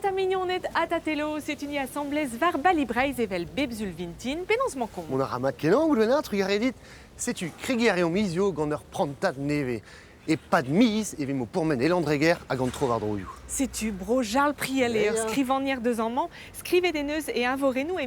Demat a mignoned ha tatelo, setu ni asambles war Bali Breizh evel bep sul vintin, penaos 'mañ kont? Mont a ra mat kenañ, Goulwena, trugarez dit. Setu, kregiñ a reomp hizio gant ur prantad nevez. E-pad miz e vimp o pourmen e Landreger hag an tro-war-droioù. Setu bro Jarl Priel eo ur skrivagner deus amañ. Skrivet en deus e eñvorennoù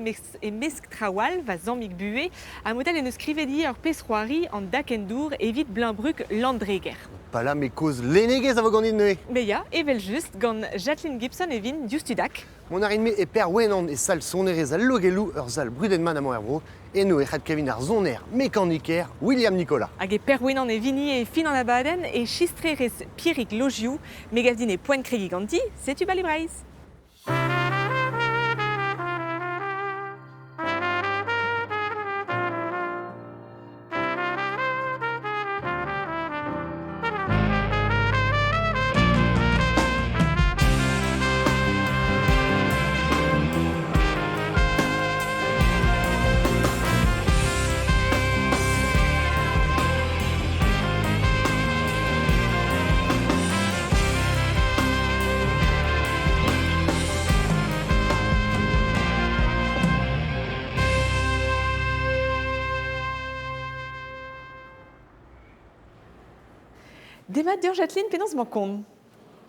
e-mesk traoù all, va zammig buhez. Ha mod all en deus skrivet ivez ur pezh-c'hoari, an Dakenn-dour, evit Bleuñv-Brug Landreger. Pala me kozh lennegezh a vo ganin neuze. Mais ya, evel-just, gant Jacqueline Gibson e vin diouzhtu dak. Mont a rin-me e Perwenan e sal sonerezh al Logelloù, ur sal brudet-mat amañ er vro. Eno e c'had kevin ar soner mekaniker William Nicolas. Hag e Perwenan e vin ivez e fin an abadenn e chistrerezh Pierrick Logioù. Me gav din e poent kregiñ ganti, setu Bali Breizh. Demat deoc'h Jacqueline, penaos 'mañ kont?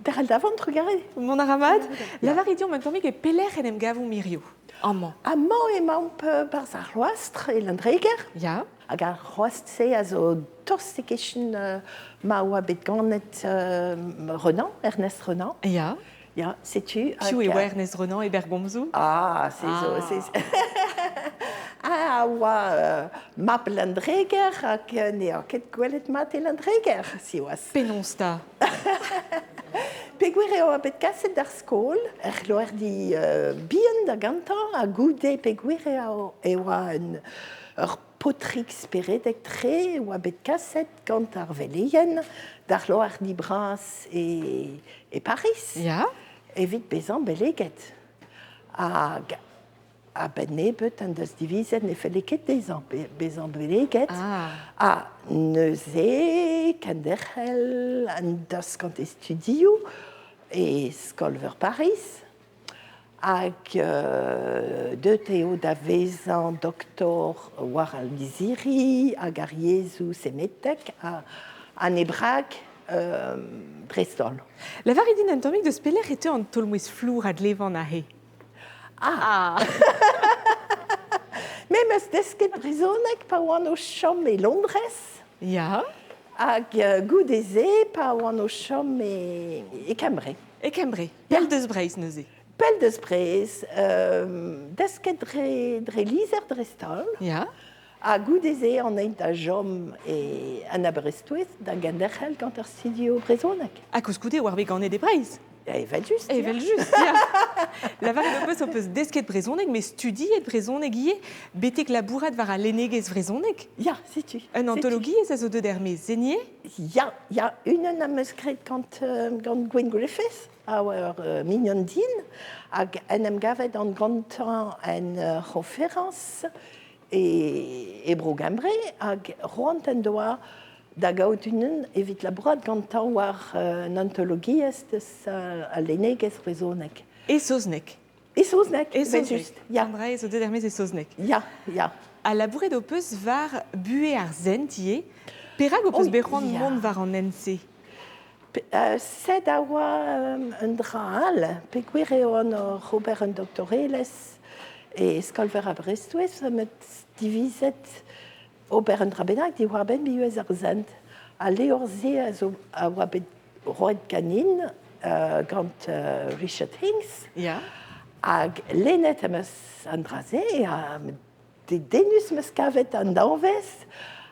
Derc'hel davant, trugarez. Mont a ra mat? Lavarit deomp un tammig e pelec'h en em gavomp hiziv, amañ. Amañ emaomp 'barzh ar c'hloastr e Landreger. Ya. Hag ar c'hloastr-se a zo tost e-kichen ma oa bet ganet Renan, Ernest Renan. Ya. Ya, setu. Piv e oa Ernest Renan e berrgomzoù? Ah, se zo... Ah. Ah, a oa mab Landreger hag n'eo ket gwelet mat e Landreger, siwazh. Penaos 'ta? Peogwir eo bet kaset d'ar skol, er c'hloerdi bihan da gantañ, ha goude peogwir eo e oa un, ur paotrig speredek-tre e oa bet kaset gant ar veleien d'ar c'hloerdi bras e, e Pariz Ya. evit bezañ beleget. Hag A-benn nebeut en deus divizet ne felle ket dezhañ bezañ beleget. Ah. Ha neuze kenderc'hel en deus gant e studioù e Skol-veur Pariz. Hag deuet eo da vezañ doktor war al lizhiri hag ar yezhoù semetek ha an hebraeg dreist-holl. Lavarit din un tammig deus pelec'h e teu an taol-mouezh flour a glevan aze. Ah! Me 'm eus desket brezhoneg pa oan o chom e Londrez. Ya. Hag goude-se pa oan o chom e, e Kembre. E Kembre. Pell deus Breizh neuze. Pell deus Breizh, desket dre, dre lizher dreist-holl. Ya. Ha goude-se an hent da chom e an Aberystwyth da genderc'hel gant ar studio brezhoneg. Ha koulskoude e oar bet ganet e Breizh. Evel-just. Evel-just, ya. Lavaret ho peus ho peus desket brezhoneg, met studiet brezhoneg ivez, betek labourat war al lennegezh vrezhonek. Ya, setu. Un antologiezh a zo deuet er-maez, Zenier? Ya, ya, unan am eus graet gant, gant Gwen Griffiths, a oa ur mignon din, hag en em gavet an gantañ en ur c'hoñferañs e, e Bro-Gembre, hag c'hoant en doa da gaout unan evit labourat gantañ war un antologiezh deus al lennegezh brezhonek. E saozneg. E saozneg, E saozneg. evel-just. Ya. An dra zo deuet er-maez e saozneg. Ya, ya. Ha labouret ho peus war buhez ar sent ivez. Perak ho peus Oh, bet c'hoant ya. mont war an hent-se? Sed a oa un dra all, peogwir eo an oc'h ober un doktorelezh e Skolver Aberystwyth, met divizet ober un dra bennak diwar-benn buhez ar sent. Al levr-se a zo a oa bet roet ganin gant Richard Hinks. Ya. Hag lennet am eus an dra-se ha dedennus 'm eus kavet an danvez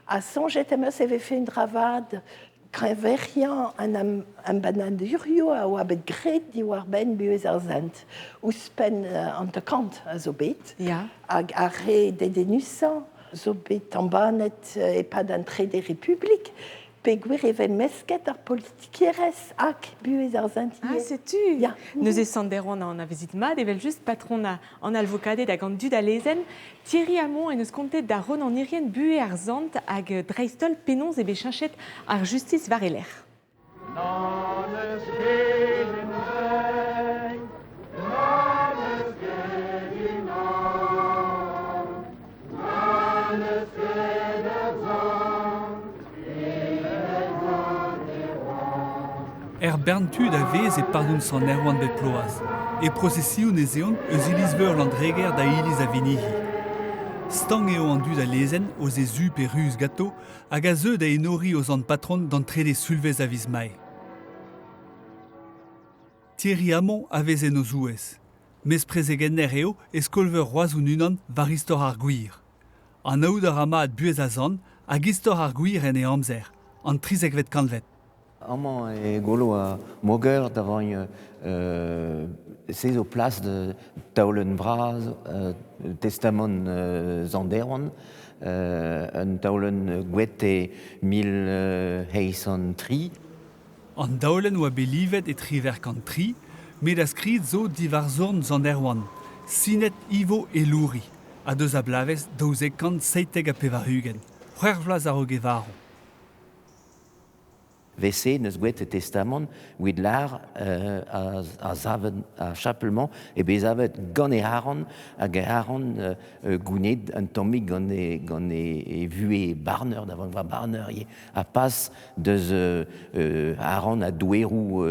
ha soñjet em eus e vefe un dra vat Kreñveriañ an embannadurioù a oa bet graet diwar-benn buhez ar sent. Ouzhpenn hanter-kant a zo bet. Ya. Hag ar re dedennusañ zo bet embannet e-pad an Trede Republik peogwir e vez mesket ar politikerezh hag buhez ar sent Ah, ivez. setu! Ya. Neuze Sant Erwan a anavezit mat evel-just, patron an alvokaded hag an dud a lezenn. Thierry Hamon en deus kontet da Ronan Irien buhez ar sant hag dreist-holl penaos eo bet cheñchet ar justis war e lerc'h. Ur bern tud a vez e pardon Sant Erwan bep ploaz. E prosesioù ez eont eus iliz-veur Landreger da iliz a Vinihi. Stank eo an dud a lezenn o ze zu pe ruz ganto hag a zeu da enoriñ o zant patron d'an trede sulvezh a viz Mae. Thierry Hamon a vez en o zouez. Mes prezegenner eo e skol-veur Roazhon unan war istor ar gwir. Anaout a ra mat buhez a zant hag istor ar gwir en e amzer, an trizekvet kantved. Amañ e golo a moger da vagn se zo plas de taolenn vras testamant Sant Erwan, un taolenn gouet e 1803. An daolenn oa bet livet e 1803, met ar skrid zo diwar zorn Sant Erwan, sinet Ivo Helouri, ha deus a bloavezh 1297, c'hwec'h vloaz a-raok e varv. Vese neus gwet e testamant wit lar a zavet a chapel-mañ e bezavet gant e haran hag e haran gouned un tammig gant e, gant e, e vuhez barner, da va barner ivez, ha pas deus haran a doueroù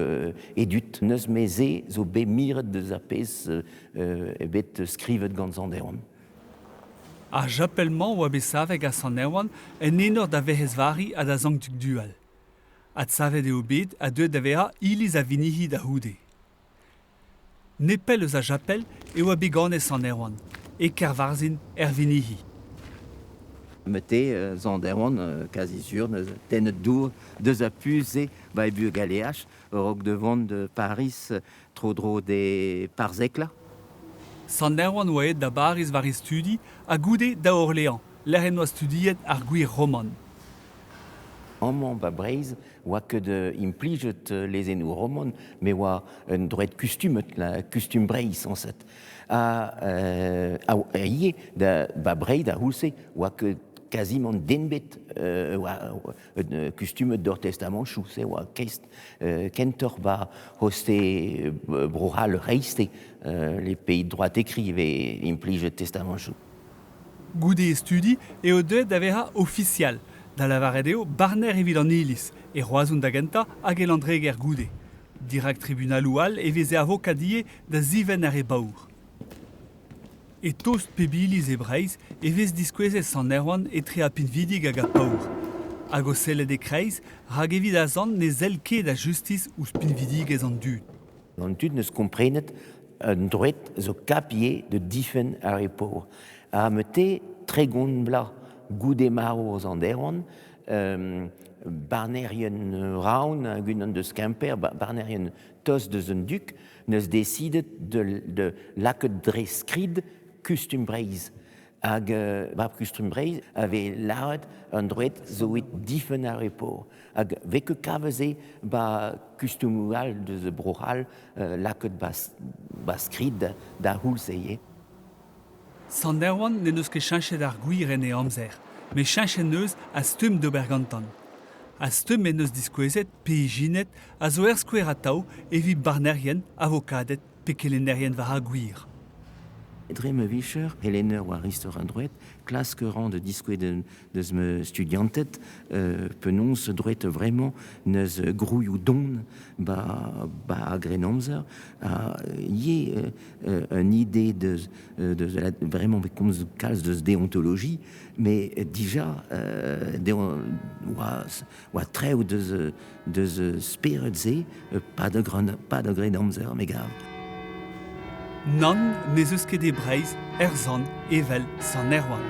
edut. Neus me-se zo bet miret deus ar pezh e bet skrivet gant Sant Erwan. Ar chapel-mañ oa bet savet gant Sant Erwan en enor da Werc'hez Vari ha da Sant Tugdual. Adsavet eo bet ha deuet da vezañ iliz a Vinihi da c'houde. Nepell eus a chapel e oa bet ganet Sant Erwan, e Kervarzhin er Vinihi. Mete Sant Erwan, quasi sur, neus tennet dour deus a puze ba e bugaleaj, a-raok de vont de Paris tro-dro de Parzekla. Sant Erwan oa aet da Bariz war e studi ha goude da Orléans, lec'h en doa studiet ar gwir roman. Amañ ba Breizh oa ket implijet lezennoù roman, met oa un droed kustumet, la kustum Breizh sañset. Ha ivez da ba Breizh da c'houlz-se oa ket quasiment den bet oa kustumet d'ur testamanchoù, se oa kest kentoc'h ba hoste Bro-C'hall reizhte les pays de droit écrit vez implijet testamanchoù. Goude e studi eo deuet da vezañ ofisial, da lavaret eo barner evit an iliz, e Roazhon da gentañ hag e Landreger goude. Dirak tribunaloù all e veze avokad ivez da zivenn ar re baour. E tost pep iliz e Breizh e vez diskouezet Sant Erwan etre ar pinvidig hag ar paour. Hag o sellet e-kreiz, rak evit ar sant ne sell ket a justis ouzh pinvidigezh an dud. An dud neus komprenet un droed zo kap ivez da difenn ar re paour. Ha me-te 30 vloaz goude marv Sant Erwan, barnerien Raon hag unan deus Kemper, barnerien tost deus un duk, neus desidet de lakaat dre skrid kustum Breizh. Hag ba kustum Breizh a vez lâret an droed zo evit difenn ar re paour. Hag vez ket kavet se ba kustumoù all deus Bro-C'hall lakaet ba skrid da c'houlz ivez. Sant Erwan n'en deus ket cheñchet ar gwir en e amzer, met cheñchet en deus a stumm d'ober gantan. A stumm en deus diskouezet pe ijinet a zo er skouer atav evit barnerien, avokaded pe kelennerien war ar gwir. Dre ma vicher, helenner war istor an droed, klask a ran da diskouez deus ma studianted penaos droed vraiment neus grouioù don ba, ba ar Grennamzer ha ivez un idée deus, deus la, vraiment komz kalz deus déontologie, mais dija oa, oa trev deus, deus spered-se pas de pas de Grennamzer me gav. Nann, n'ez eus ket e Breizh er sant evel Sant Erwan.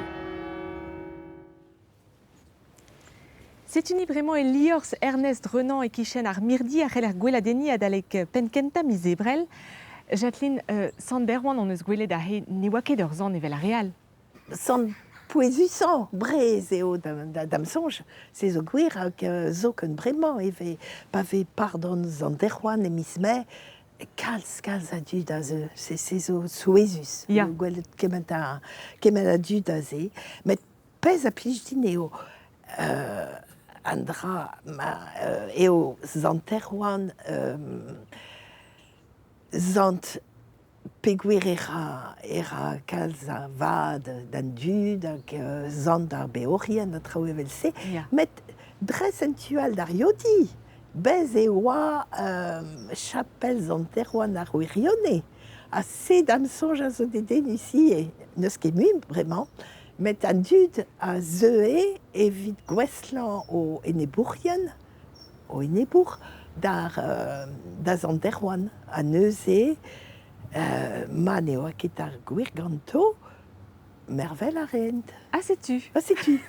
Setu ni bremañ e liorzh Ernest Renan e-kichen ar mirdi a c'heller gweladenniñ adalek penn-kentañ miz Ebrel. Jacqueline, Sant Erwan hon eus gwelet aze ne oa ket ur sant evel ar re all. Sant pouezusañ Breizh eo da'm soñj. Se zo gwir hag zoken bremañ e vez pa vez pardon Sant Erwan e miz Mae, kalz kalz a dud a zeu. Se zo souezhus gwelet kement a kement a dud aze. Met pezh a plij din eo an dra ma eo Sant Erwan sant peogwir e ra e ra kalz a vad d'an dud hag sant ar beorien ha traoù evel-se. Met dres en tu all d'ar Yodi Bez e oa chapel Sant Erwan ar Wirione. Ha se da'm soñj a zo dedennus ivez. N'eus ket mui bremañ, met an dud a zeue evit gouestlañ o enebourien, o enebour, d'ar da Sant Erwan. Ha neuze, ma ne oa ket ar gwir ganto, mervel a reent. Ha setu. Ha setu.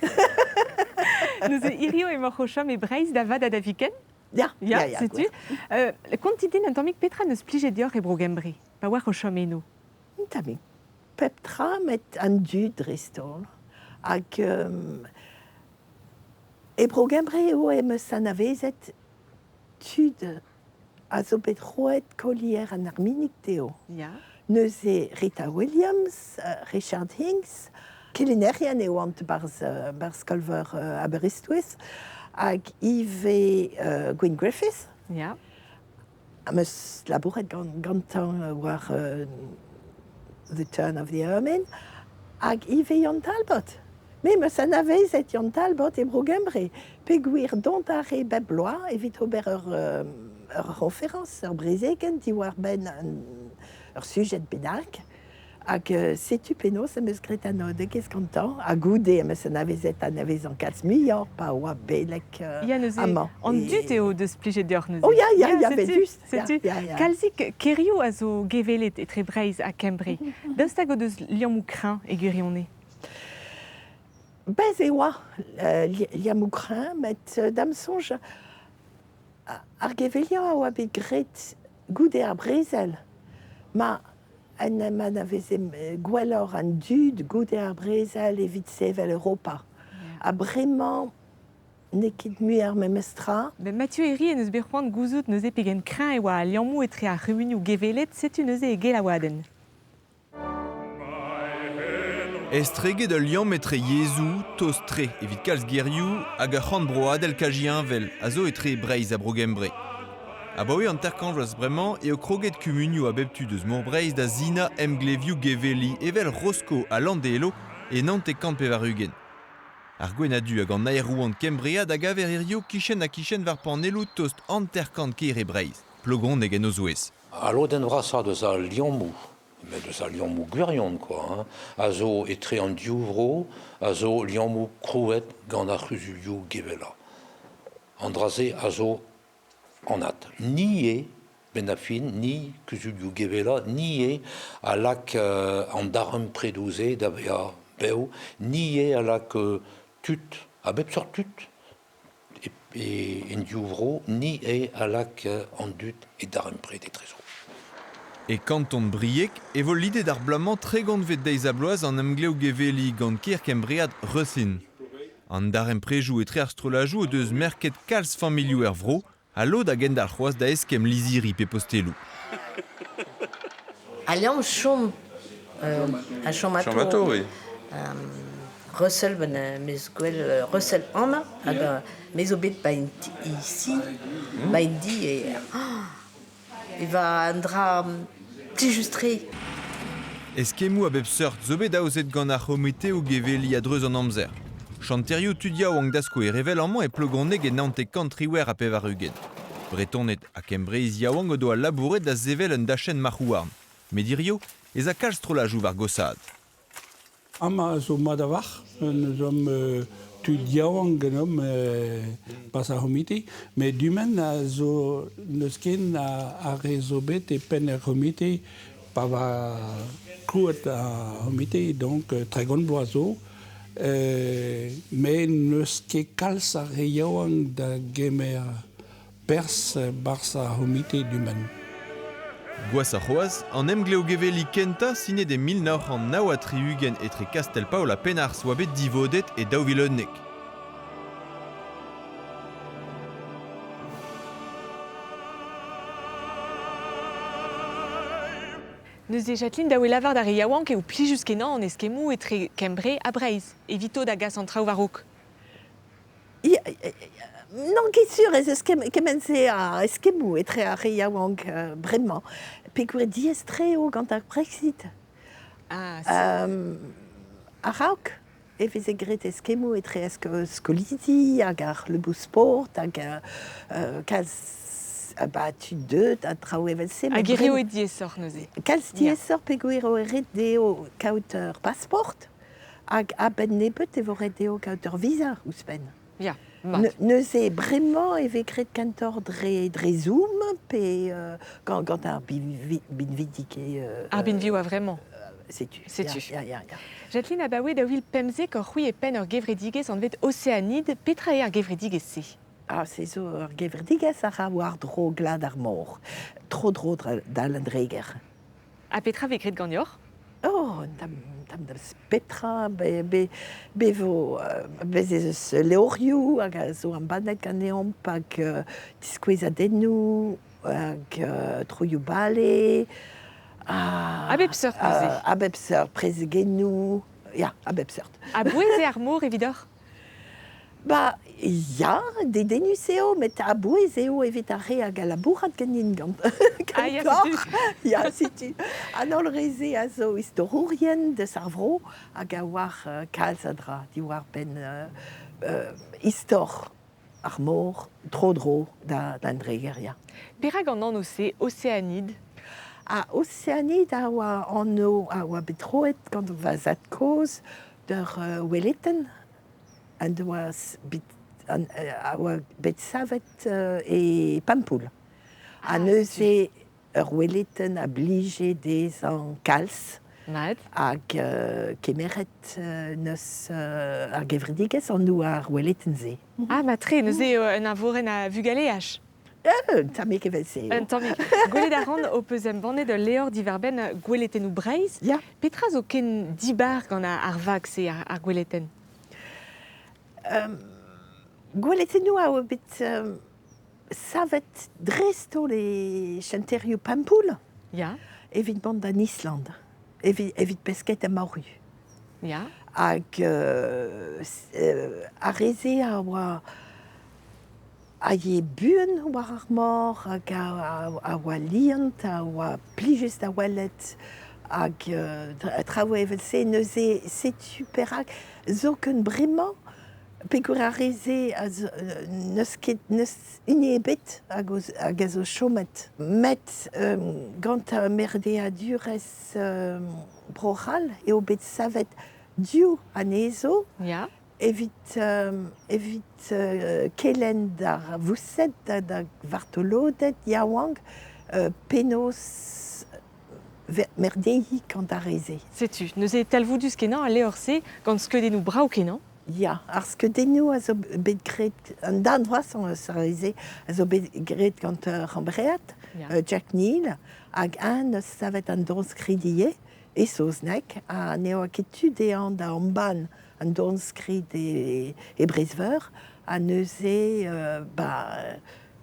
Neuze hirio emaoc'h o chom e Breizh da vat ha da viken? Ya, ya, ya, setu. Kontit din un tammig petra n'eus plijet deoc'h e Bro-Gembre, pa oac'h o chom eno? Un tammig pep tra, met an dud dreist-holl. Hag e Bro-Gembre eo em eus anavezet tud a zo bet roet kolier an Arminig dezho. Ya. Neuze Rita Williams, Richard Hinks, kelennerien e oant barzh, barzh skol-veur Aberystwyth, hag ivez Gwyn Griffiths. Ya. Am eus labouret gantañ war The Turn of the Ermine, hag ivez Yann Talbot. Me 'm eus anavezet Yann Talbot e Bro-Gembre, peogwir dont a rae bep bloaz evit ober ur ur c'hoñferañs, ur brezegenn diwar-benn ur sujed bennak. Hag setu penaos em eus graet anaoudegezh gantañ. Ha goude em eus anavezet anavezañ kalz muioc'h pa oa beleg Ya, neuze, amañ. An dud eo deus plijet deoc'h neuze. Oh ya, ya, ya, setu, just. Setu, ya, ya. Kalzik kêrioù a zo gevellet etre Breizh ha Kembre. Daoust hag o deus liammoù kreñv e gwirionez? Bez e oa liammoù kreñv, met da'm soñj, ar geveliañ a oa bet graet goude ar brezel. Ma en em anaveze gwelloc'h an dud goude ar brezel evit sevel Europa. Ha bremañ n'eo ket mui ar memes tra. Met Mathieu Herry en deus bet c'hoant gouzout neuze pegen kreñv e oa al liammoù etre ar c'humunioù gevellet, setu neuze e gelaouadenn. Estreget ul liamm etre yezhoù tost-tre evit kalz gerioù hag ur c'horn broadel kajiheñvel a zo etre Breizh ha Bro-Gembre. Abaoe hanter-kant vloaz bremañ eo kroget kumunioù a bep tu deus Mor Breizh da sinañ emglevioù gevelliñ evel Rosko ha Landelo e 99. Ar gwenn-ha-du hag an aerouant kembreat a gaver hiziv kichen-ha-kichen war panelloù tost hanter-kant kêr e Breizh, Plogoneg en o zouez. Al lodenn vrasañ deus al liammoù, met deus al liammoù gwirion quoi, hein, a zo etre an div vro, a zo liammoù krouet gant ar c'huzulioù gevellañ. An dra-se a zo anat. Ni eo, benn ar fin, ni, kuzulioù gevellañ, ni eo a lak an darempredoù-se da vezañ bev, ni eo a lak tud, a bep seurt tud, en div vro, ni eo a lak an dud e darempred etrezo. E kanton Brieg e vo lidet ar bloaz-mañ tregontvet deiz-ha-bloaz an emglev gevelliñ gant kêr kembreat Ruthin. An darempredoù etre ar strolladoù o deus merket kalz familhoù er vro ha lod a gendalc'h c'hoazh da eskemm lizhiri pe posteloù. Al liamm chom a chom atao, oui. Russell ben meus gwell Russell amañ hag me zo bet 'ba ici 'ba en di e e va un dra plijus-tre. Eskemmoù a bep seurt zo bet aozet gant ar c'homiteoù gevelliñ a-dreuz an amzer. Chanterioù tud yaouank da skouer evel amañ e Plogoneg e 1998. Bretoned ha Kembreiz yaouank o doa labouret da sevel un dachenn marc'h-houarn. Met hirio ez a kalz strollajoù war gosaat. Amañ a zo mat a-walc'h, nous sommes tud yaouank ganeomp pas ar c'homite, met du-men a zo n'eus ken ar re zo bet e penn ar c'homite pa va krouet ar c'homite, donc 30 vloaz zo, met n'eus ket kalz a re yaouank da gemer perzh 'barzh ar c'homite du-men. Gwashoc'h c'hoazh, an emglev gevelliñ kentañ sinet e 1969 etre Kastell-Paol ha Penharz oa bet divodet e 2011. Neuze Jacqueline da lavar d'ar re yaouank eo plijus-kenañ an eskemmoù etre Kembre ha Breizh, evito da gas an traoù war-raok. N'on ket sur ez eus kement-se a eskemmoù etre ar re yaouank bremañ peogwir diaes-tre eo gant ar Brexit. Ah, A-raok E veze graet eskemmoù etre skolidi hag ar c'hluboù sport hag kalz ba tud deuet ha traoù evel-se. Hag hirio eo diaesoc'h neuze? Kalz diaesoc'h peogwir eo ret dezho kaout ur passport hag a-benn nebeut e vo ret dezho kaout ur visa ouzhpenn. Ya, mat. Neuze bremañ e vez graet kentoc'h dre Zoom pe gant ar binvidig. Ar binvioù a-vremañ. Setu. Setu. Ya. Jacqueline abaoe 2015 oc'h c'hwi e penn ur gevredigezh anvet Oceanid. Petra eo ar gevredigezh-se? Ah, se zo ur gevredigezh a ra war-dro glad ar mor, tro-dro da Landreger. Ha petra vez graet ganeoc'h? Oh, tamm petra, be vo, bez ez eus levrioù hag a zo embannet ganeomp hag diskouezadennoù hag troioù-bale. A bep seurt neuze? A bep seurt, prezegennoù, ya, a bep seurt. A bouez eo ar mor evidoc'h? Ba, ya, dedennus eo, met a-bouez eo evit ar re hag a labourat ganin gant Ah, ya, kentoc'h. setu. Ya, setu. An holl re-se a zo istorourien deus ar vro hag a oar kalz a dra diwar-benn istor ar mor tro-dro da Landreger, ya. Perak an anv-se, Oceanid? Ah, Oceanid a oa anv a oa bet troet gant va zad-kozh d'ur oueletenn en doa bet, a oa bet savet e Pempoull. Ha neuze ur oueletenn a blije dezhañ kalz. Mat. Hag kemeret neus ar gevredigezh anv ar oueletenn-se. Ah, matre, neuze un eñvorenn a vugaleaj. Un tammig evel-se. Un tammig. Gwelet a ran ho peus embannet ul levr diwar-benn goueletennoù Breizh. Ya. Petra zo ken dibar gant ar vag-se, ar goueletenn? Goueletennoù a oa bet savet dreist-holl e chanterioù Pempoull. Ya. Evit mont d'an Island, evit pesketa maoru. Ya. Hag ar re-se a oa a ye buan war ar mor hag a oa liant, a oa plijus da welet hag traoù evel-se. Neuze setu perak zoken bremañ peogwir ar re-se n'eus ket n'eus hini ebet hag a zo chomet. Met gant ar merdeadurezh Bro-C'hall eo bet savet div anezho. Ya. Evit kelenn d'ar voused, da vartoloded yaouank, penaos merdeiñ gant ar re-se. Setu, neuze talvoudus-kenañ al levr-se gant skeudennoù brav-kenañ. Ya, ar skeudennoù a zo bet graet, an darn vrasañ eus ar re-se a zo bet graet gant Rembrandt, Jack Neal, hag eñ neus savet an dornskrid ivez, e saozneg, ha ne oa ket tu dezhañ da embann an dornskrid e Breizh-Veur, ha neuze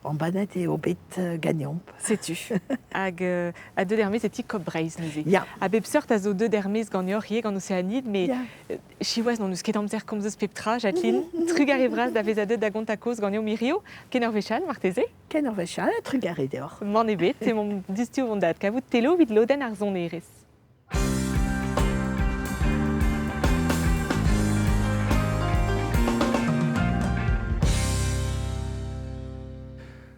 embannet eo bet ganeomp. Setu. Hag a deuet er-maez e ti Kop Breizh neuze. Ya. A bep seurt a zo deuet er-maez ganeoc'h ivez gant Oceanid, met siwazh n'hon eus ket amzer komz eus pep tra, Jacqueline. Trugarez vras da vezañ deuet da gontañ kaoz ganeomp hirio. Ken ur wech all, marteze? Ken ur wech all, trugarez deoc'h. Mann ebet, emaomp distu vont da adkavout Telo evit lodenn ar sonerezh.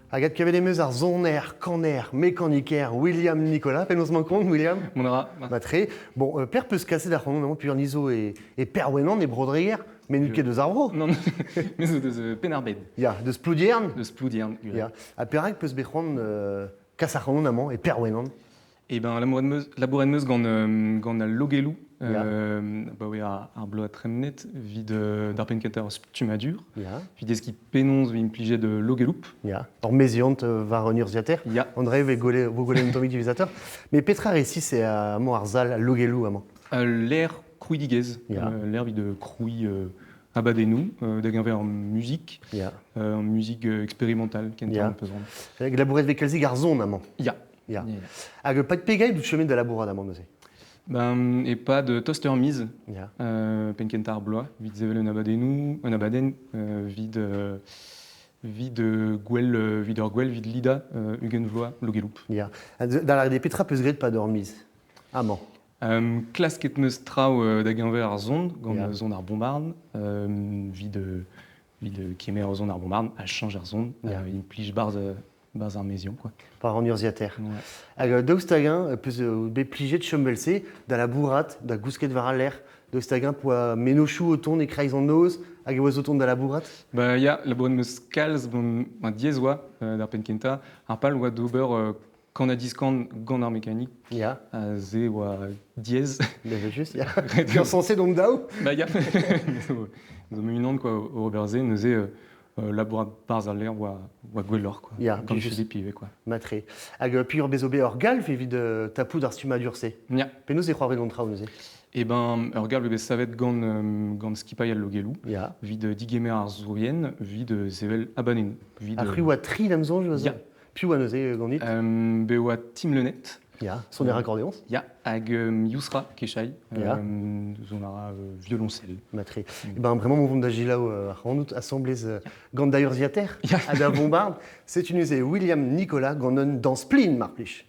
Hag adkavet em eus ar soner, kaner, mekaniker William Nicolas. Penaos 'mañ kont, William? Mont a ra. Matre. Bon, per peus kaset ar c'hanon amañ peogwir ni zo e Perwenan, e Bro-Dreger, met n'out ket deus ar vro. Non, me zo deus Penn-ar-Bed. Ya, deus Ploudiern. Deus Ploudiern, Ya. Ha perak peus bet c'hoant kas ar c'hanon amañ e Perwenan? Eh ben, labouret 'meus gant al logelloù abaoe ar bloaz tremenet evit d'ar penn-kentañ ur stummadur. Evit deskiñ penaos 'vez implijet logelloù. Ya. Ur meziant war un urzhiataer. Ya. André 'vez vo gwelet un tammig diwezhatoc'h. Mais petra resis eo amañ ar sal al logelloù amañ? L'air krouidigezh. L'air evit krouiñ abadennoù da geñver muzik. Ya. Musique expérimentale kentañ peus Hag labouret 'vez kalzik ar son amañ. Ya. Ya. Hag pad pegait out chemet da labourat amañ neuze? Ben, e-pad tost ur miz, penn-kentañ ar bloaz, evit sevel un abadennoù, un abadenn evit gwell, evit ur gwell, evit lidañ 20 vloaz Logeloup. Ya. Da lâret eo petra peus graet pad ur miz amañ? Klasket meus traoù da geñver ar son, gant son ar bombarn, vid, vid kemer son ar bombarn a chañj ar son, implij barzh barzh ar maezioù, quoi. Par an urzhiataer. Ouais. Hag daoust hag-eñ, peus bet plijet chom vel-se, da labourat, da gousket war al lec'h, daoust hag-eñ poa mennozhioù o tont e-kreiz an noz, hag e oas o tont da labourat? Ba ya, labourat meus kalz, bon, ma diaes oa d'ar penn-kentañ. Ar pal oa d'ober kan-ha-diskan gant ar mekanik. Ya. Se oa diaes. Evel-just, ya. Ur sañset omp daou. Ba ya. Zo unan quoi, o ober se, neuze labourat barzh al lec'h oa, oa gwelloc'h quoi. Ya, gant Philippe ivez quoi. Matre. Hag piv bezo bet ur galv evit tapout ar stummadur-se? Ya. Penaos e c'hoarvez an traoù neuze? Eh ben, ur galv bet savet gant, gant skipailh al Logelou, Ya. evit digemer ar zourien, evit sevel abanennoù. Evit, Ar c'hwi oa tri da'm soñj, Ya. Piv oa neuze ganit? Bet oa Tim Lenet. Ya, soner akordeoñs. Ya, hag Yousra Kechai, Ya. zo a ra violoñsel. Matre. Eh ben, bremañ mo vont da gilaou ac'hanout asamblez gant da urzhiataer Ya. ha da vombard. Setu neuze William Nicolas gant un dañs plin, mar plij.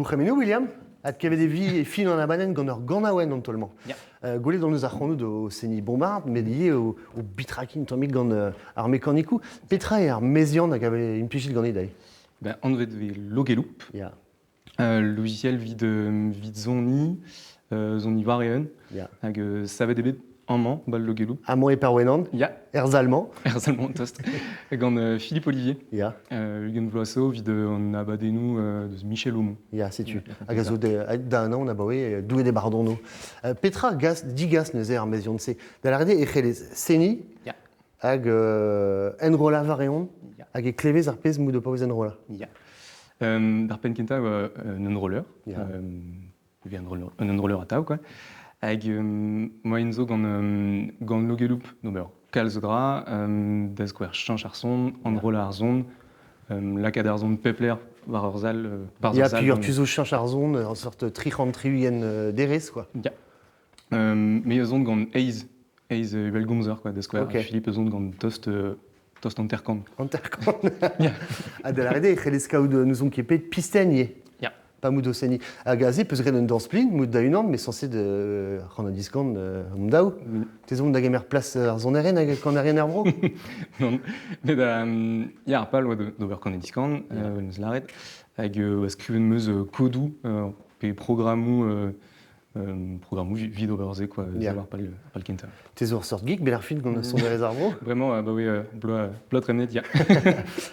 Gourc'hemennoù, William. Ad kevet e vi e fin an abadenn gant ur ganaouenn an taol-mañ. Ya. Gwelet hon eus ar c'hanoù o seniñ bombard, met ivez o bitrakiñ un tammig gant ar mekanikoù. Petra eo ar meziant hag a vez implijet ganit dezhi? Ben, anvet vez Logeloup. Ya. Logiciel vit zoniñ, zoniñ war-eeun. Ya. Hag savet eo bet amañ, ba Logeloup. Amañ e Perwenan. Ya. Er sal-mañ. Er sal-mañ, tost. Gant Philippe Olivier. Ya. 20 vloaz zo, evit an abadennoù deus Michel Aumont. Ya, setu. Hag a zo da un an abaoe douet e bardono. Petra gas, digas neuze ar meziant-se? Da lâret eo e c'hellez seniñ Ya. hag enrollañ war eon Ya. hag e klevez ar pezh m'out o paouez enrollañ. Ya. D'ar penn kentañ e oa un enroller. Ya. Un enroller atav, quoi. Hag moaien zo gant Logeloup d'ober kalz a dra, da skouer cheñch ar son, enrollañ ar son, lakaat ar son pep lec'h war ur sal, barzh Ya, ur sal. puis tu zo cheñch ar son, ur sort 360 derez, quoi. Ya. Me a zon gant eizh uhelgomzer, quoi, da skouer. Ok. Philippe a zon gant tost 50. 50. Ya. Ha da lâret eo e c'hellez kaout n'ouzon ket pet pistenn ivez. Ya. Pa mout o seniñ. Hag aze peus graet un dañs-plin, mout da-unan, mais censé de ran an diskan an daou. Te zo da gemer plas ar sonerien hag kanerien er vro? Non, met ya, ar pal oa d'ober kan diskan, eus lâret, hag skrivet 'm eus kodoù pe programmoù programmoù vid ober se, quoi, Ya. war pal kentañ. Te zo ur seurt geek, bet ar fin gant sonerezh ar vro. Vraiment, bah oui, bloaz tremenet, ya.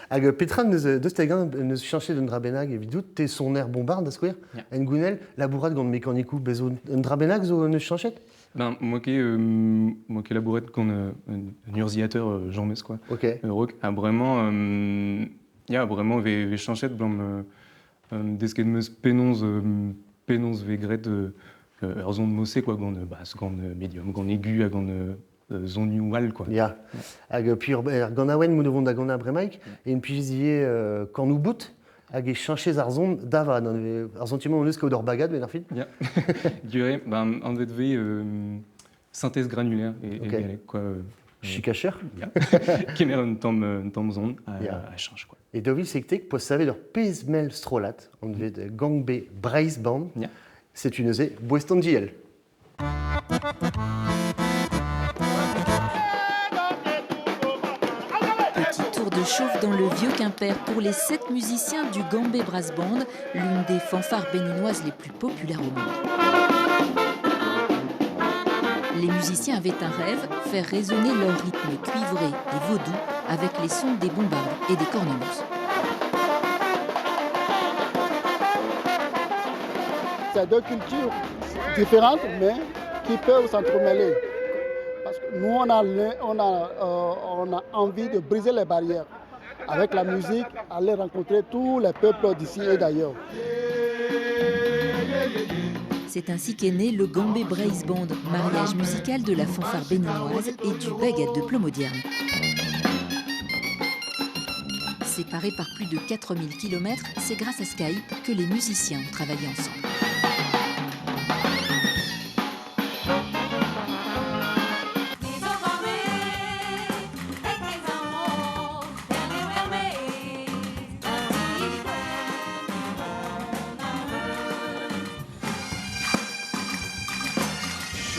Hag petra neus deus hag-eñ neus cheñchet un dra bennak evidout, te soner bombard da skouer, Ya. en gounell, labourat gant mekanikoù, bez zo un dra bennak zo neus cheñchet? Ben, moi ket labouret gant un urzhiateur james, quoi. Ok. Raok, ha bremañ, ya, bremañ ve cheñchet blam desket 'm eus penaos vez graet ur son mosse, quoi, gant, bah, gant médium, gant aigu ha gant sonioù all, quoi. Ya. Hag puis ur ganaouenn mout o vont da ganañ bremaik, e implijez ivez kanoù bout, hag e cheñchez ar son davad. Ar sentiment hon eus kaout ur bagad, bet ar fin. Ya. Gure, ben, anvet vez synthèse granulaire e Ok. galleg, quoi. Chikacher. Ya. Kemer un tamm son Ya. a cheñch, quoi. E 2017, po savet ur pezh mell strollad, anvet Gang B Breizh Band. Ya. Setu neuze boest an diell. Petit tour de chauffe dans le vieux Quimper pour les 7 musiciens du Gambé Brass Band, l'une des fanfares béninoises les plus populaires au monde. Les musiciens avaient un rêve, faire résonner leur rythme cuivré et vaudou avec les sons des bombardes et des cornemuses. C'est deux cultures différentes, mais qui peuvent s'entremêler. Parce que nous, on a envie de briser les barrières. Avec la musique, aller rencontrer tous les peuples d'ici et d'ailleurs. C'est ainsi qu'est né le Gambé Brass Band, mariage musical de la fanfare béninoise et du bagad de Plomodiern. Séparés par plus de 4000 km, c'est grâce à Skype que les musiciens ont travaillé ensemble.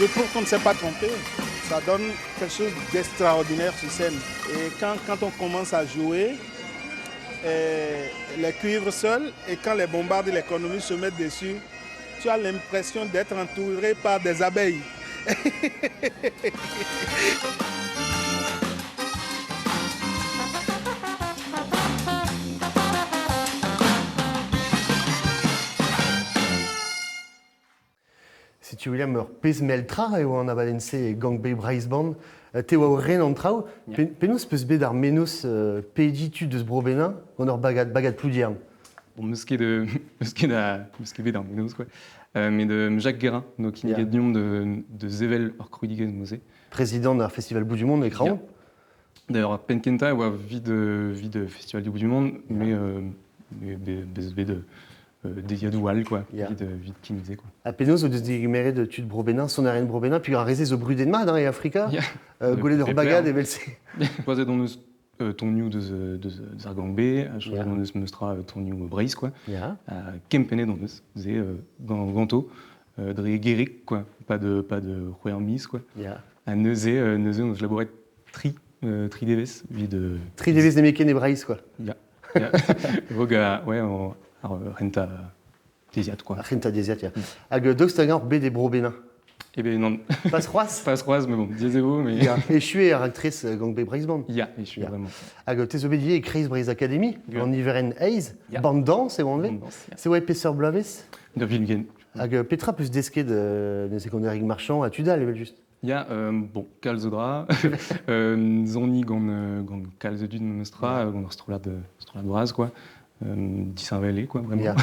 Je trouve qu'on ne s'est pas trompé. Ça donne quelque chose d'extraordinaire sur scène. Et quand on commence à jouer, les cuivres seuls, et quand les bombardes et les cornemuses se mettent dessus, tu as l'impression d'être entouré par des abeilles. Setu William ur pezh mell tra eo an abadenn-se e Gang B Brass Band. Te oa o ren an traoù. Ya. Penaos peus bet ar mennozh pediñ tud eus Bro-Benin gant ur bagad Ploudiern? Bon, meus ket meus ket bet ar mennozh, quoi. Mais de Jacques Guérin, no kinniget Ya. deomp de sevel ur krouidigezh moze. Président ar Festival Bout du Monde e Kraon. Ya. D'ailleurs, ar penn kentañ e oa vid Festival du Bout du Monde, mais bez bet deiadoù all, quoi, Ya. vid kinniget, quoi. Ha penaos o deus degemeret tud Bro-Benin, sonerien Bro-Benin, puis ar reze zo brudet mat, hein, e Afrika, Ya. gwelet ur Pep bagad lec'h. evel-se. Poazet hon eus tonioù deus, deus, deus ar gang B, ha choazet hon eus meustra tonioù Breizh, quoi. Ha kempennet hon eus, se, gant, ganto, dre gerig, quoi. Pas de, pas de c'hwec'h miz, quoi. Ha neuze, neuze hon eus labouret tri, tri devezh evit... Tri devezh nemetken e Breizh, quoi. Ya. Ya. Rog a, ouais, ar renta deziad, quoi. Ar c'hentañ deziad, ya. Hag daoust hag-eñ oc'h bet e Bro-Benin? Eh ben non. Pas c'hoazh? Pas c'hoazh, mais bon, diaes e vo, mais... Ya, echu eo ar raktres gant bet Breizh Band. Ya, echu vraiment. Hag te zo bet ivez e Kreiz Breizh Academy, an niverenn eizh, band dañs eo anvet. Se oa peseurt bloavezh? Da Vilgen. Hag petra peus desket neuze gant Eric Marchand ha tud all evel-just? Ya, bon, kalz a dra. Zoni gant, gant kalz a dud memes tra, gant ur strollad, strollad bras, quoi. Disheñvel eo, quoi, vraiment. Ya.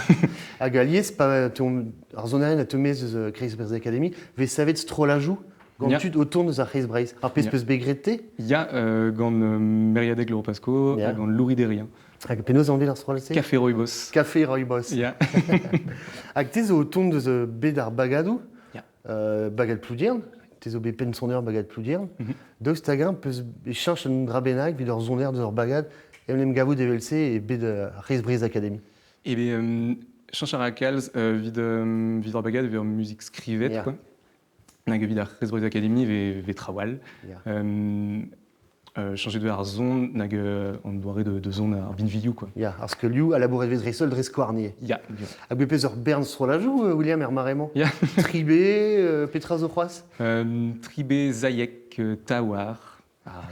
Hag alies, pa ar sonerien a teu maez eus Kreiz Breizh Academy, vez savet strollajoù gant tud o tont eus ar C'hreiz Breizh. Ar pezh peus bet graet te? Ya, gant Meriadeg Lourpasco ha gant Louri Derrien. Hag penaos anvet ar strollad-se? Café Roibos. Café Roibos. Ya. Hag te zo o tont eus bed ar bagadoù? Bagad Ploudiern, te zo bet penn-soner Bagad Ploudiern. Daoust hag-eñ peus e cheñch un dra bennak evit ur soner deus ur bagad en em gavout evel-se e bed ar C'hreiz Breizh Academy? Eh ben, cheñch a ra kalz evit, evit ar bagad evit ar muzik skrivet, quoi. Nag evit ar C'hreiz Breizh Academy ve, ve traoù all. Chañjet eo ar son nag an doare de, de son ar binvioù quoi. Ya, ar skeulioù a labouret vez dreist-holl dre skouarnier. Ya. Hag bet peseurt bern strollajoù, William, er mare-mañ? Ya. Tribé, petra zo c'hoazh? Tribé, Zayek, Tawar. Ah.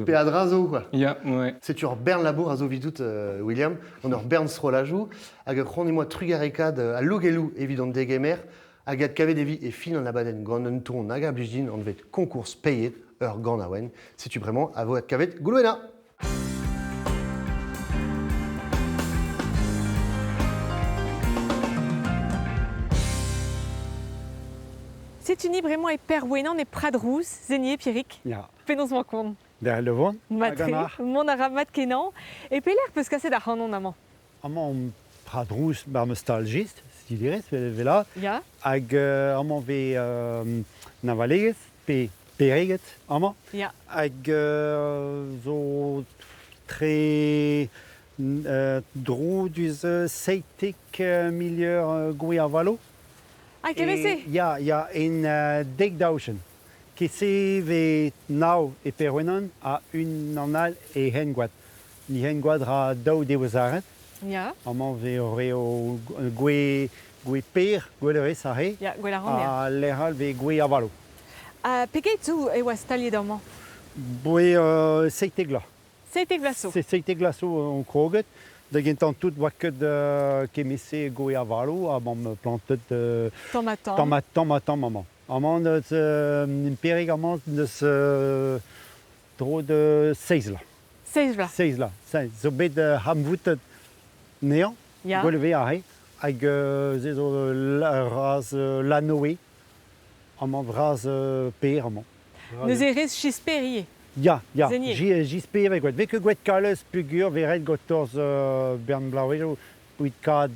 Peadra zo, quoi. Ya, ouais. Setu ur bern labour a zo vidout, William, gant ur bern strollajoù, hag ur c'hoant emañ trugarekaat al logelloù evit an degemer, hag adkavet e vi e fin an abadenn gant un ton hag a blij din anvet Concours payet ur ganaouenn. Setu bremañ a vo adkavet Goulwena. Setu ni bremañ e Perwenan e Pradrouz, Zenier Pierrick. Ya. Penaos 'mañ kont? Da Levon. Mat-tre, mont a ra mat-kenañ. E pelec'h peus kaset ac'hanon amañ? Amañ omp Pradrouz bar nostalgist, stilerez, vela. Ya. Hag amañ vez navalegez pe pereget amañ. Ya. Hag zo tre dro diouzh 17 milieur gwez avalo. Ah, kement-se? Ya, ya, en dek daouchen. Ket-se vez nav e Perwenan ha unan all e Hengoad. Ni Hengoad ra daou devezh aret. Ya. Amañ vez reo gwez, gwez per, gwellerez aze. Ya, gwell a ran, ya. Ha lec'h all vez gwez avalo. Ha pegeit zo e oa staliet amañ? Boe 17 vloaz. 17 vloaz zo. 17 vloaz zo on kroget. Da gentañ tout 'oa ket kement-se gwez avalo ha 'mamp plantet Tamm ha tamm. Tamm ha tamm ha tamm amañ. Amañ n'eus Perig amañ n'eus tro de seizh vloaz. Seizh vloaz. Seizh vloaz. Zo bet hamvoutet anezhañ, Ya. gwell e vez aze, hag se zo razh Lanoe, amañ vras Per amañ. Neuze rez Chisper ivez. Ya, ya, Zenier. J J gwet. Vez ket gwet kalez pugur, vez ret gotorz bern blaouezoù Evit kad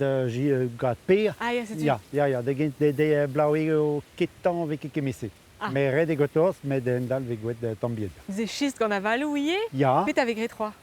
gad Per. Ah ya, setu. Ya, ya, ya, da gent de, de blaouegoù ketañ vez ket kement-se. Ah. Mais ret eo gotorz, met en-dal vez gwet tamm bihan. Ze chist gant avaloù ivez? Ya. Petra vez graet c'hoazh?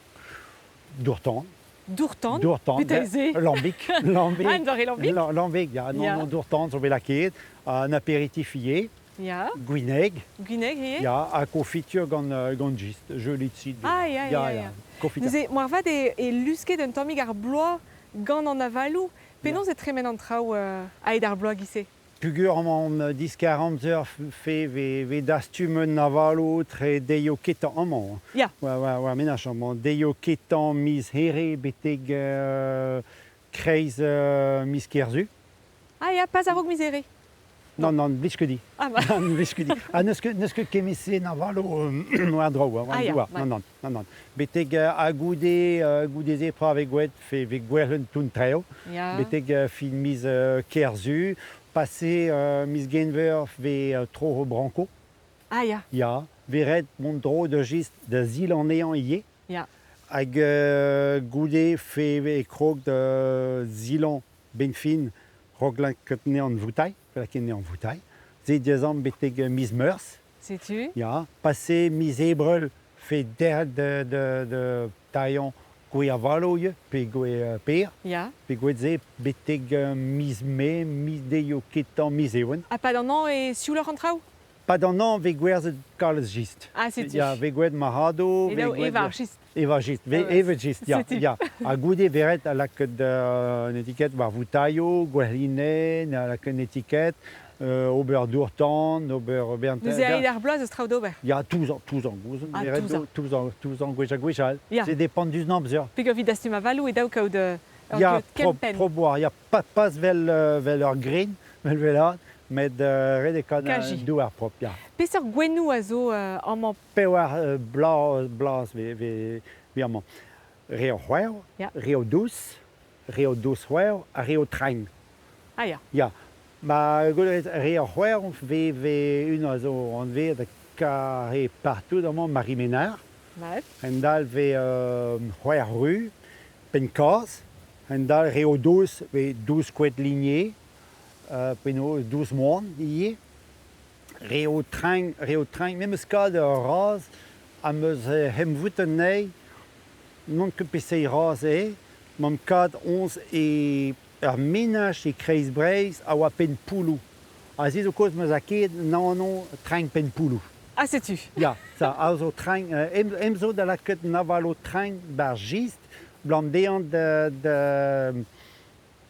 Dour-tan. Dour-tan? Dour-tan. Petra eo se? Lambig. Lambig. Ah, un doare lambig? Lambig, ya. Non, Ya. non, dour-tan zo bet lakaet. Un apéritif ivez. Ya. Gwineg. Gwineg ivez? Ya, ha konfitur gant, gant gist. Joli cidre. Ah, ya, ya, ya. Konfitur. Neuze, moarvat e, e lusket un tammig ar bloaz gant an avaloù. Penaos e tremen an traoù aet ar bloaz giz-se? Pugur amañ diskar amzer fe ve, ve dastum un avaloù tre deio ketañ amañ. Ya. War, war, war menaj amañ. Deio ketañ miz Here betek kreiz miz Kerzu. Ah ya, pas a-raok miz Here. Non, non, blij ket dit. Ah bah. Non, blij ket dit. Ha n'eus ket, n'eus ket kement-se n'avalo war-dro, war Ah ya, douar. ouais. Non, non, non, non. Betek ha goude, goude-se pra vez gwet, fe vez gwerc'h un treo. Ya. Betek fin miz Kerzu, passé miz Genver vez tro branko. Ah ya. Ya, vez ret mont dro da just da zil anezhañ ivez. Ya. Hag goude fe vez krog da zilañ benn fin Raok lakaat anezhañ en voutailh, lakaat anezhañ en voutailh. Se dezhañ betek miz Meurzh. Setu. Ya, pase miz Ebrel, Fe derc'het de tailhañ gwe avalo ivez, pe gwe per. Ya. Pe gwe se betek miz Mae, miz deio ketañ miz Ewen. Ha pad an hañv e siouloc'h an traoù? Pad an hañv vez gwerzhet kalz jist. Ah, setu. Ya, vez gwelet marc'hadoù. E daou evañ ar jist. Evañ jist, vez evet jist, ya. ya. Ha goude vez ret lakaat un étiquette war voutailhoù, gwelc'hlinenn, lakaat un étiquette, ober dour-tan, ober bern... Neuze aet ar bloaz eus traoù d'ober? Ya, touzañ, touzañ, gouzout. Ah, touzañ. Touzañ, touzañ gwech ha gwech all. Ya. Se dépend diouzh an amzer. Peogwir evit dastum avaloù e daou kaout ur Ya, geot kempenn. pro boar, ya, pas vel, vel ur grin, vel vel met ret eo kaout un douar propr, ya. Peseurt gouennoù a zo amañ? Pevar bloaz, bloaz vez amañ. Re o c'hwerv, re o dous, re o dous c'hwerv ha re o train. Ah ya. Ya. Ma gwelet re o c'hwerv vez vez unan a zo anveet kare partout amañ Marie Ménard. Mat. Hend-all vez c'hwerv ru, penn-kazh. Hend-all re o dous vez dous koed lignez, penaos dous moan ivez. Re o train, re o train, memes kad ur razh am eus emvout anezhi, n'on ket peseurt razh eo, m'am kad hoñs e ur menaj e kreiz Breizh a oa Penn-Poullou. Ha se zo kaoz 'm eus lakaet an anv Train Penn-Poullou. Ah, setu. Ya, ça a zo train, em zo da lakaat an avalo train ba'r jist, blam dezhañ da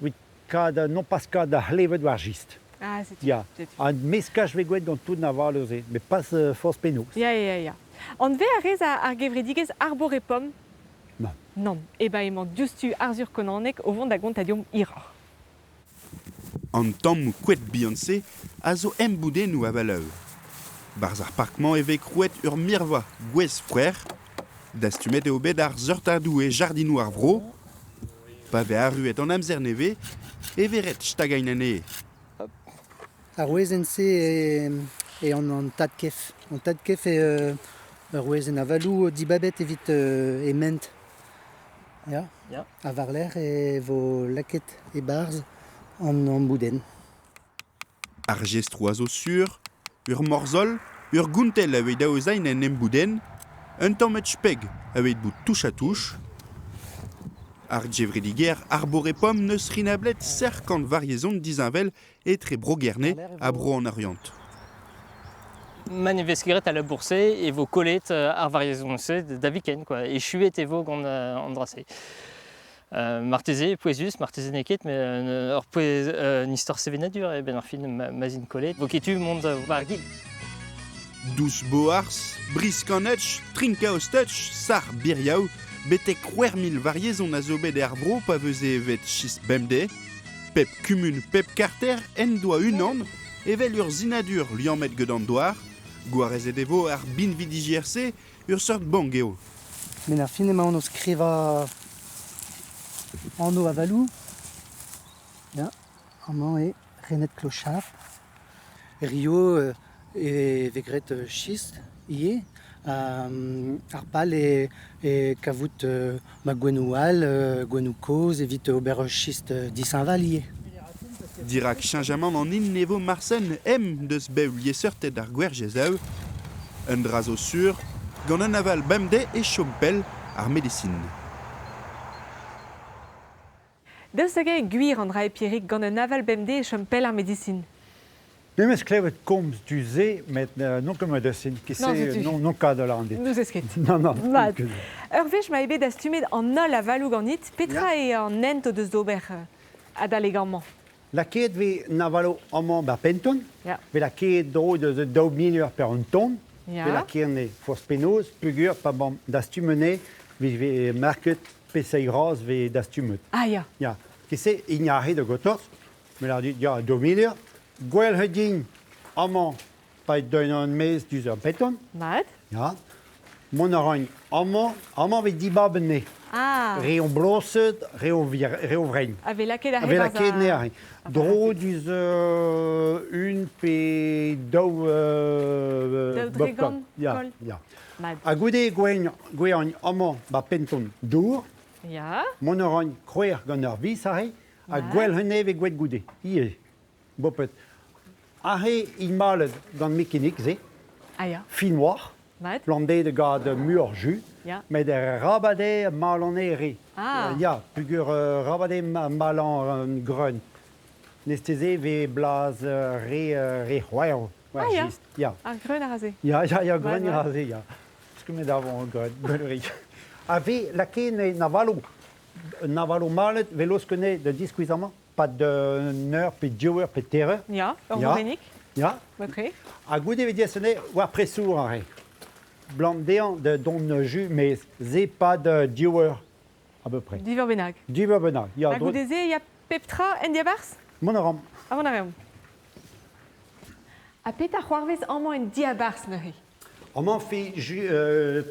evit kad non pas kad ar c'hlevet war jist. Ah, setu. Ya, setu. ha meskaj vez gwet gant tout an avalo-se, met pas forzh penaos. Ya, ya, ya. Anvet a rez ar gevredigezh Arborepom? Non. Nann. Eh ben emañ diouzhtu Arzhur Konaneg o vont da gontañ deomp hiroc'h. An tammoù koad bihan-se a zo emboudennoù avaloù. Barzh ar park-mañ e vez krouet ur mirva gwez frer. Dastumet eo bet ar seurtadoù e jardinoù ar vro. Pa vez arruet an amzer nevez e vez ret stagañ anezhe. Ar wezenn-se eo an tad-kef. An tad-kef eo ur wezenn avaloù dibabet evit e ment. Ya. Ya. Ha war-lerc'h e vo lakaet e-barzh an amboudenn. Ar jestroù a zo sur, ur morzhol, ur gontell aveit aozañ en emboudenn, un tamm speg aveit bout touch-ha-touch. Ar gevredigezh Arborepom n'eus rinablet serr-kant variezon disheñvel etre Bro-Gerne ha Bro an Oriant. Ma ne vez ket graet al labour-se e vo kollet ar variezon-se da viken quoi. Echuet e vo gant an dra-se. Marteze pouezus, marteze n'eo ket, met ur pouez un istor sevenadur eo benn ar fin ma 'z int kollet. Vo ket tu mont war gil. Dous Boars, Brizh-Kanetch, Trinkaostech, Sac'h Biriaou, betek 6000 variezon a zo bet er vro pa veze evet chistr bemdez. Pep kumun, pep karter en doa unan, evel ur sinadur liammet gant an douar. Gwarezet e vo ar binvidigier-se ur seurt bank eo. Met ar fin emaon o skrivañ anv avaloù. Ya, amañ eo Renet Clochard. Rio e vez graet chistr ivez. Ar pal eo kavout ma gouennoù all, gouennoù kozh evit ober ur chistr dishañval ivez. Dirak cheñchamant an hin ne vo marsen em deus bev liesseurted ar gwerjezoù. Un dra zo sur, gant un aval bemdez e chom pell ar medisin. Daoust hag eo gwir an dra Pierrick gant un aval bemdez e chom pell ar medisin? Me 'meus klevet komz du-se, met n'on ket medisin. Non, setu. Non, non ket da lâret dit. N'ouzez ket. Non, non. Mat. Ur wech ma eo bet dastumet an holl avaloù ganit, petra eo an hent o deus d'ober adalek amañ? Lakaet vez an avaloù amañ 'ba Penton. Ya. Vez lakaet dro deus 2000 eur per un ton. Ya. Vez lakaet anezhe forzh penaos, peogwir pa 'bamp dastum anezhe, vez market peseurt gras vez dastumet. Ah ya. Ya. Kese, il n'y a rien de gotos. Me lâr dit, ya, 2000 eur. Gwell eo din amañ pa deuin an maez diouzh ar beton. Mat. Ya. Mont a ran amañ, amañ vez dibab anezhe. Ah. Re on bloñset, re on re on vrein. A vez lakaet A vez lakaet anezhe. Dro diouzh un pe daou Daou dregont Ya, kol. ya. Mat. Ha goude gweagn gweagn amañ ba penton dour. Ya. Mont a ran kroer gant ur vis aze, ha gwell anezhe vez gwet goude. Ivez. Boped. Aze int malet gant mekanik se. Ah ya. Fin oar. Mat. Blam de gad muur ju. Ya. Met rabade malan ere. Ah. Ya, pugur rabade malan greun. Nesteze ve blaz re c'hwer. Ah, ya. Ya. Ar greun a raze. Ya, ya, ya, greun Mat, a raze, ya. Skumet avon greun, greun A ve lake navalo, navalo malet veloskene de diskuizamant, pas de neur, pe diouer, pe terreur. Ya, ur Ya. vorennig. Ya. Matre. A goude ve diesene war presour a re. Blam dean de don ju, mais ze pas de diouer, à peu près. Diver bennak. Diouer bennak, ya. Ha goude ze, ya pep tra en diabarz? Mon aram. A mon aram. A pet a c'hoarvez amañ en diabarz neuze. Amañ fe ju,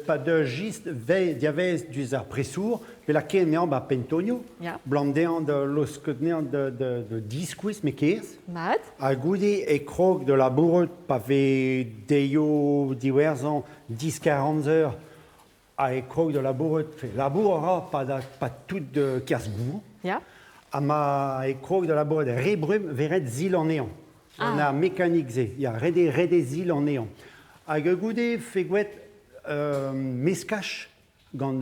pas de gist ve diavez duz ar presour, pe la ken nean ba pentonio, Ya. blam dean de losket nean de diskuiz me kez. Mat. A goude e krog de la bourreut pa ve deio diwerzan 10-40 eur a e krog de la bourreut fe labour a ra pa, da, pa tout de kerz gour. Ya. A ma e krog de la bourreut re brum veret zil an ean. Ah. On a mécanique ze, ya rede zil an ean. Hag goude fe gwet meskach gant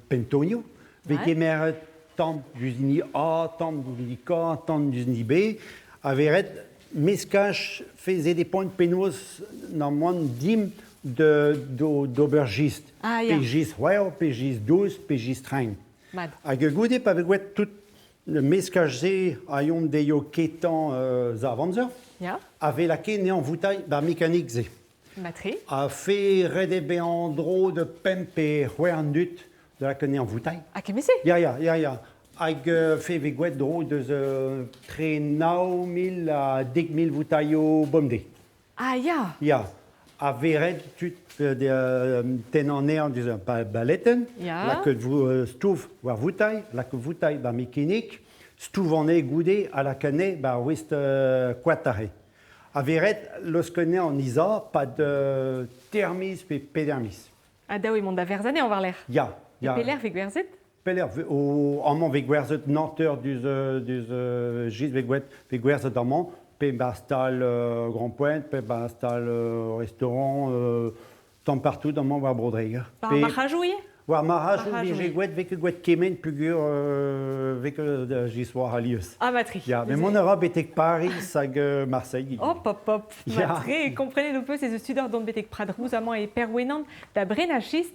pentonio, ve Ouais. kemer tamm diouzh hini A, tamm diouzh hini K, tamm diouzh hini B, a veret meskach fe ze de poent penoz n'an moan dim de d'ober gist. Ah, ya. Pe gist c'hwec'h, pe gist douz, pe gist trein. Mat. Hag goude pa ve gwet tout le meskach ze a yon deio ketan zavanzer, Ya. a ve lake ne an voutailh ba mécanique ze. Matre. A fe rede be an dro de pemp pe c'hwec'h an dut de la kene an voutailh. A kemese? Ya, ya, ya, ya. Hag fe ve gwet dro deus tre nao mil a dek mil voutailho bomde. Ah ya. Ya. A veret tud de ten an ean deus ar baleten, Ya. la ket vo stouv war voutailh, la ket voutailh ba mekanik, stouv an e goude a la kane ba wist koatare. A veret loskene an iza pa de termis pe pedermis. A daou emont da verzane an war l'air. Ya, ya. Peler ve gwerzet? Peler o amañ ve gwerzet nanteur duz giz ve gwet ve gwerzet amañ, pe ba stal Grand Pointe, pe ba stal restaurant, tamm partout amañ war Brodreg. Par ar marc'hajou ivez? War marc'hajou Marc'hajou, vije gwet ve ket gwet kement pugur ve ket giz war alius. Ah, matri. Ya, mais mon ara betek Paris hag Marseille. Hop, hop, hop. Ya. Matre, comprenez un peu ces studeurs dont betek Pradrouz amañ e Perwenan da Brenachist,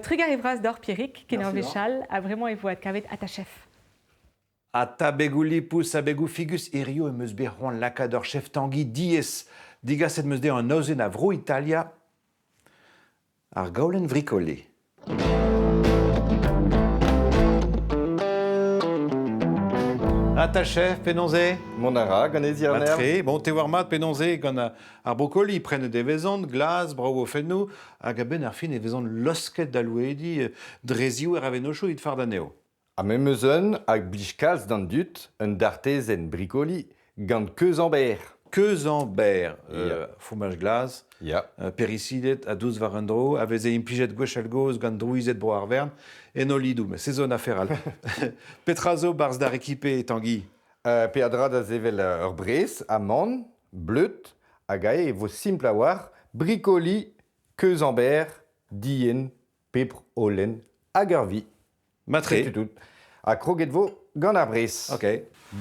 trugar e vras d'or Pierrick, ken ur Merci, vechal, a vraiment e voat kavet atachef. A tabegou lipous, a begou figus, erio em eus bet c'hoant lakaat ur chef Tanguy diez, digaset em eus dezhañ an aozenn a vro Italia, ar gaolenn vrikole. Ata chef, penonze? Mont a ra, gant ez Matre, bon, te war mat penonze gant ar brokoli, prenne devezant, glaz, brao o fennou, hag a-benn ar fin e vezant losket da louedi, drezioù er avenocho it far daneo. A me meus un hag blij kalz d'an dut, un dartezen brikoli gant keuz an ber. Keuz an ber, fromage glaz, Ya. perisidet a douz war un dro, a veze implijet gwechall goz gant drouizet bro ar vern, en o lidou, mais sezon aferal. Petra zo barz d'ar ekipe, Tanguy? Pe a dra da zevel ur brez, amann, bleut, hag ae e vo simpl a war, brikoli, keuz an ber, dien, pepr, olen, hag ur vi. Matre. Setu tout. Ha kroget vo gant ar brez. Ok.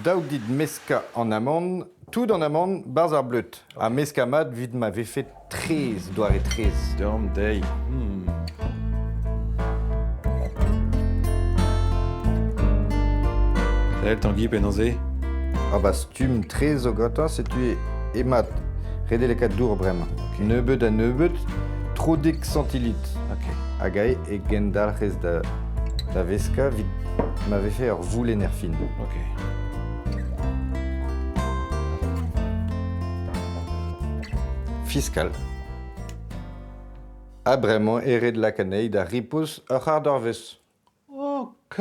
Daou dit meska an amann, tout an amann barz ar bleut. Ha meska mat vid ma vefe 13, doare 13. Dorm dei. Sell, Tanguy, penonze? Ah ba stum 13 o gantañ, setu e mat. Rede lakaat dour bremañ. Okay. Nebeut a nebeut, tro dek centilitre. Ok. Hag ae e gendalc'hez da veska vid ma vefe ur voulenn er fin. Ok. Fiskal. Ha bremañ e red lakaat da ripoz ur c'hard d'urvezh. Ok.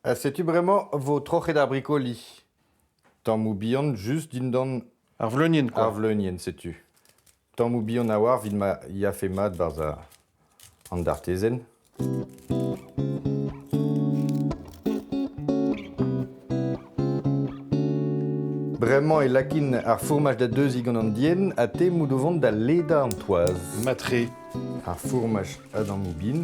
Ha setu bremañ vo troc'het ar brikoli. Tammou bihan just dindan... Ar vleunien, quoi. Ar vleunien, setu. Tammou bihan a war vid ma yafe mat barz an dartezen. Bremañ e lakin ar fourmaj da deuziñ gant an dienn ha te 'mout o vont da ledañ an toaz. Matre. Ar fourmaj a-dammoù bin.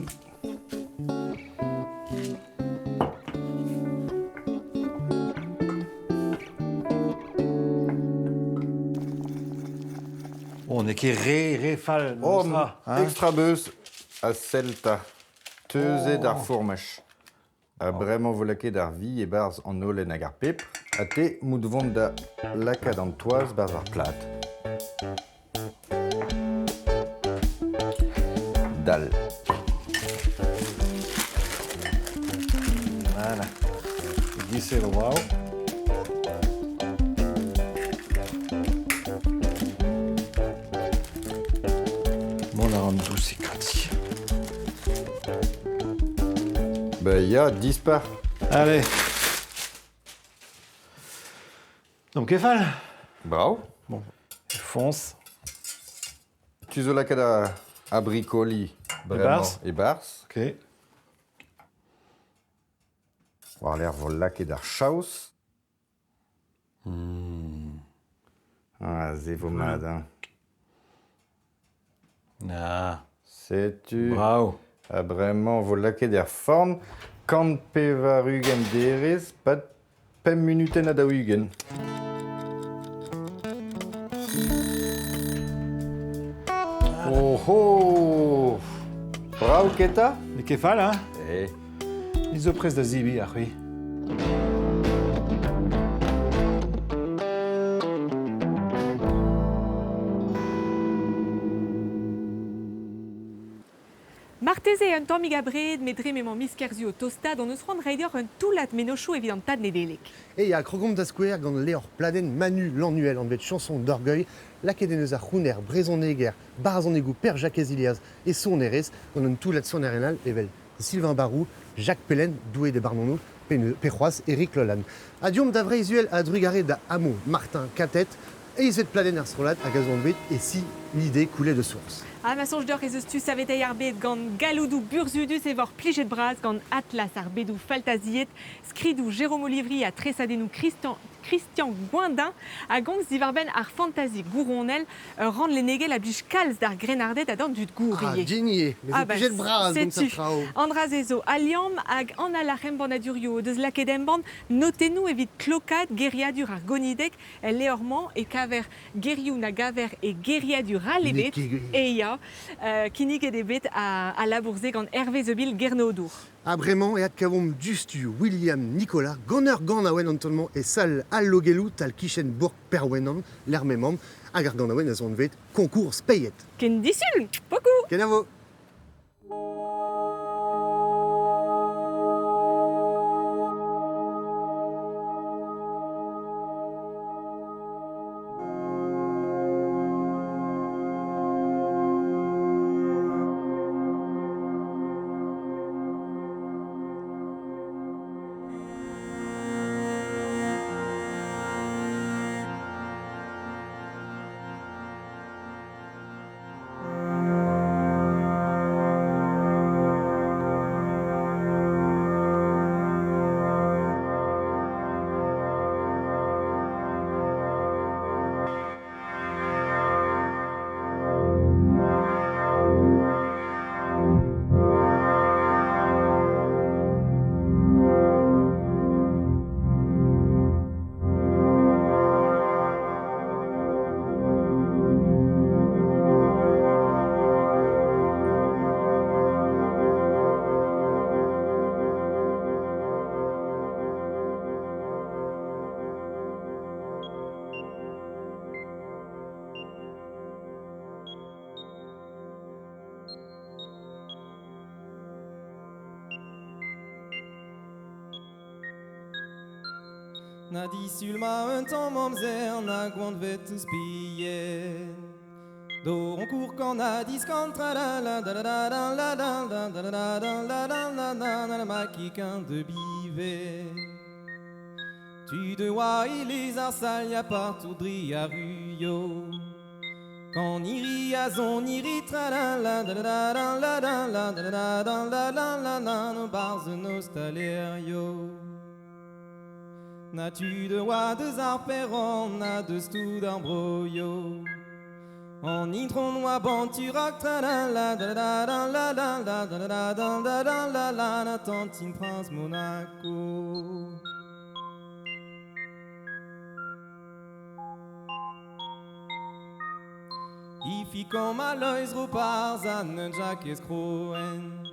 On n'eo ket re, re fall. Oh, hein? Extra beuz a selta. Teuzet ar fourmaj. Ha bremañ vo lakaet ar vi e-barzh an holen hag ar pepr, ha te 'mout vont da lakaat an toaz 'barzh ar plad. Dal. Voilà. E-giz-se vo brav. Mont a ran dousik ganti. Bah ya, dispar. Allez. Donc kefal. Bravo. Bon, fonce. Tu zo lakaat a, a brikoli bremañ e-barzh. Ok. War-lerc'h vo lakaet ar chaos. Ah, se vo mat, hein. Ah. Setu. Brav. Ha bremañ vo lakaet er forn 180 derez pad pemp munutenn ha 40. Oh oh! Brav keta? N'eo ket fall, hein? Eh. Ni zo prest da zebriñ, ha c'hwi? Marteze un tammig abred, met dre m'emañ miz Kerzu o tostaat hon eus c'hoant reiñ deoc'h un toullad mennozhioù evit an tad Nedeleg. E ya, krogomp da skouer gant levr pladenn Manu Lannuel anvet Chanson d'orgueil, lakaet en deus ar c'houner brezhoneger barzhonegoù Pêr-Jakez Ilias e sonerezh gant un toullad sonerien all evel Sylvain Barou, Jacques Pellen, doue de Barnono, pe c'hoazh Eric Lolan. Ha deomp da Vreizh-Uhel a-drugarez da Amo Martin Catet, eizhvet pladenn ar strollad hag a zo anvet E si l'idée coulait de source. Ha ma soñj deoc'h ez eus tu saveteiñ ar bed gant galloudoù burzhudus e voc'h plijet bras gant Atlas ar bedoù faltaziet, skridoù Jérôme Olivry ha tresadennoù Christian, Christian Goindin a gomz diwar-benn ar fantazi gouronel, ur rann lennegel a blij kalz d'ar grennarded ha d'an dud gour Ah, ivez. din ivez, me zo Ah bah, plijet bras gant setu seurt traoù. An dra-se zo Al Liamm hag an al embannadurioù o deus lakaet embann notennoù evit klokaat geriadur ar Gonideg. El levr-mañ e kaver gerioù na gaver e geriadur all N'eo ebet, ket gwir. e ya, kinniget eo bet al labour-se gant Hervé Zeubil Gernodour. Ha bremañ e adkavomp diouzhtu William Nicolas gant ur ganaouenn an taol-mañ e sal al Logelloù tal-kichen bourk Perwenan, lec'h m'emañ, hag ar ganaouenn a zo anvet Concours Speied. Ken disul, pokoù! Kenavo! Na disul ma un tamm amzer na goanvet ouzh pillen. Do on cour quand a diskan tra la la da la da la la da la da la da la da la la la la makikin de bivet. Tu de oa iliz ar sal ya partout dri a ruio. Quand iri a zon iri tra la la da la da la da la da la da la da la la la no barz nostalerio. Na tud oa deus ar perron, na deus tout ar broio. En intron oa banturak tra la la da la la la la la da la da da da la la la tantine prince Monaco. I fi kom a loiz roparz an un Jacques Croen.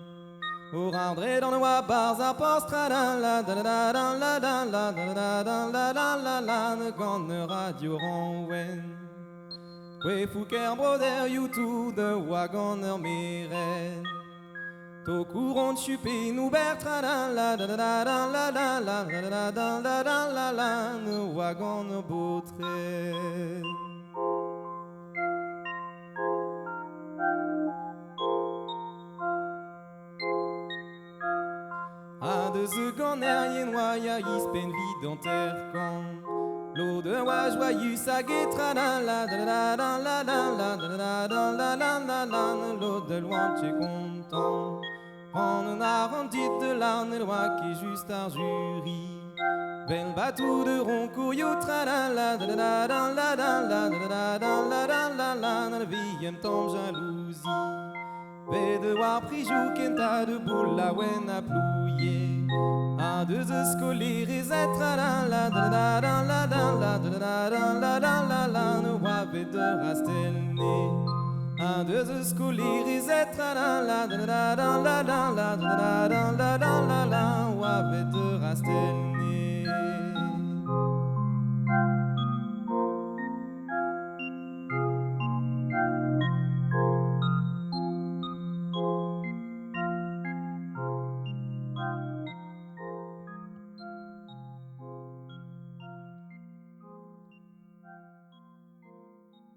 Or ar dre d'an oa barz ar post tra la la da la la la la la la la la la la la ne gant ne radio ran Kwe fouker broder youtou de oa gant ur meren. To courant chupe nou ber tra la la la la la la la la la la la la la la ne oa gant ur botre. A deus gant erien oa ya ispen vid an terkan. L'eau de oa joyeux hag e tra la la la la la la la la la la la la la la l'eau de loin tu content. En un arrondit de l'arne loin qui juste ar jury. Bel bateau de roncourioù tra la la la la la la la la la la la la la la la viem tamm jalousie. Ve de war prijou kenta de boule la wen a plouye. A deus eus skolerez a tra la la la la la la la la la la la la la ne oa bet de rastelne. A deus eus skolerez a tra la la la la la la la la la la la la la oa bet de rastelne.